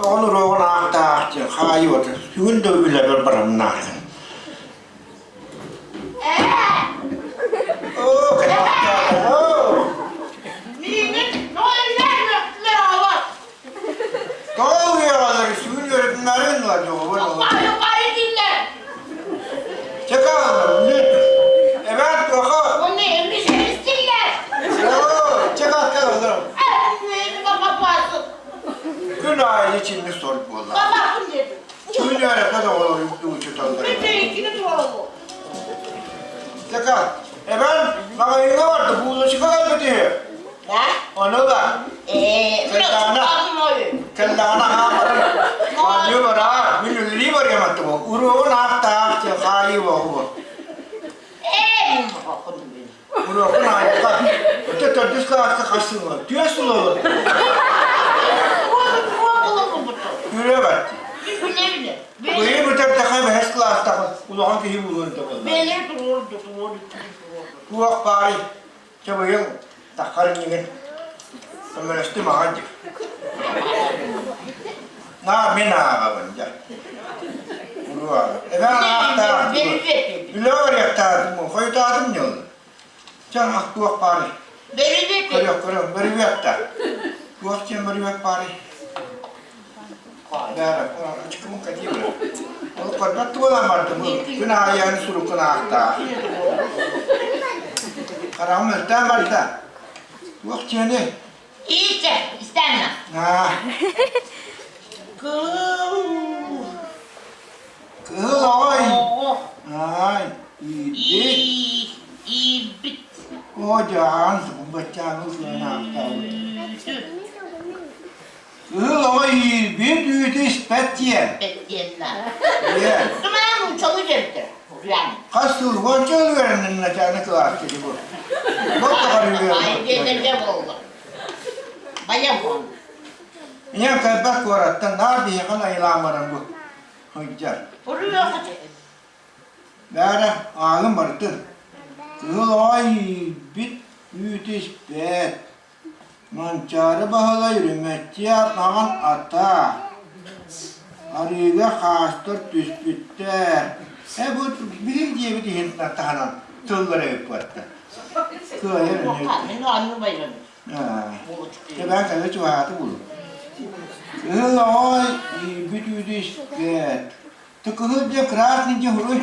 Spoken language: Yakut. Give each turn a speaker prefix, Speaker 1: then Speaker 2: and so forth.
Speaker 1: Оҕон уруогун аахтаах диэн хаайыы оту сүгүн да үлэбэр бараннаахын. Оо, кэлэхтээ,
Speaker 2: Миигин нойлэр оҕолор.
Speaker 1: Тоҕо уйаҕалары сүгүн үөрэтиннэрин ыла дьоҕубун ол.
Speaker 2: Баайы дииллэр.
Speaker 1: Чекалар, эбээт туоха.
Speaker 2: Уонна эмис эмистиллэр.
Speaker 1: Оо, чекалар.
Speaker 2: Папа
Speaker 1: Күн аайы итинник сор буолар. Күн үөрэппэт оҕолор учууталлар. Така, эбэн маҕаһыыҥҥа барда, буулочка кэлбит үһү. Ону да. Кэллэҕинэ, кэллэҕинэ хаамарын оонньуу бараар, мин үлэлии барыам аттыбы. Уруогун аахтаах диэн хаайыы буолуо. Уруокун аайыка. Өтө төрдүс кылааска хас сыл буолар? Түөрт сыл буолар. Күрэ бэрт. Быйыл бүтэрдэхэ бэһис кылаастах улахан киһи буолуон да буолла. Туох баарый? Чэ быйыл таххар иннигин көмөлөстүм аҕай дии. Наа мин ааҕабын дьэ. Уруо. Эбээн аахтаах. Үлэ барыахтаатым, хойутаатым ньыл. Чэ туох баарый? Көрүөх, көрүөх, бөрүбүөк да. Туох диэн бөрүбүөк баарый? Бээрэ, ачыкымын кэтиим. Ол көрбөт туолан бардым. Күн аайы суруккун аахтаах. Хараҕым мөлтөөн барда. Туох диэний?
Speaker 2: Иичэ, истээннэ.
Speaker 1: Аа. Кыыл. Кыыл оҕой. Аай, иирбит.
Speaker 2: Иирбит.
Speaker 1: О, дьаан, баччааҥы сыан аахтаабыт. Кыыл оҕо иирбит үүтү испэт диэн.
Speaker 2: Испэт диэн Диэн. Тумаан нууччалыы диэбиттэр.
Speaker 1: Хас сыл уонча ыл үөрэннин начальник кылааска бу. Ийэм кэлбэт куораттан наар биһиэхэ айылаан баран бу сылдьар. Бээрэ, ааҕын барытын. Кыһыл оҕо иирбит үүтү испэт. Манчаары Баһылай үрүмэччи маҥан ата. Арыыга хаастар түспүттэр. Э бу билим диэбит иһин таһынан тыллар эбит буотта. Кыайар
Speaker 2: Мин оонньуубайбын.
Speaker 1: Тэбээн кэлэ чугаһааты булу. Кыһыл оҕой иирбит үүтү испэт. Ты кыһыл дьэ красный дьэ хуруй.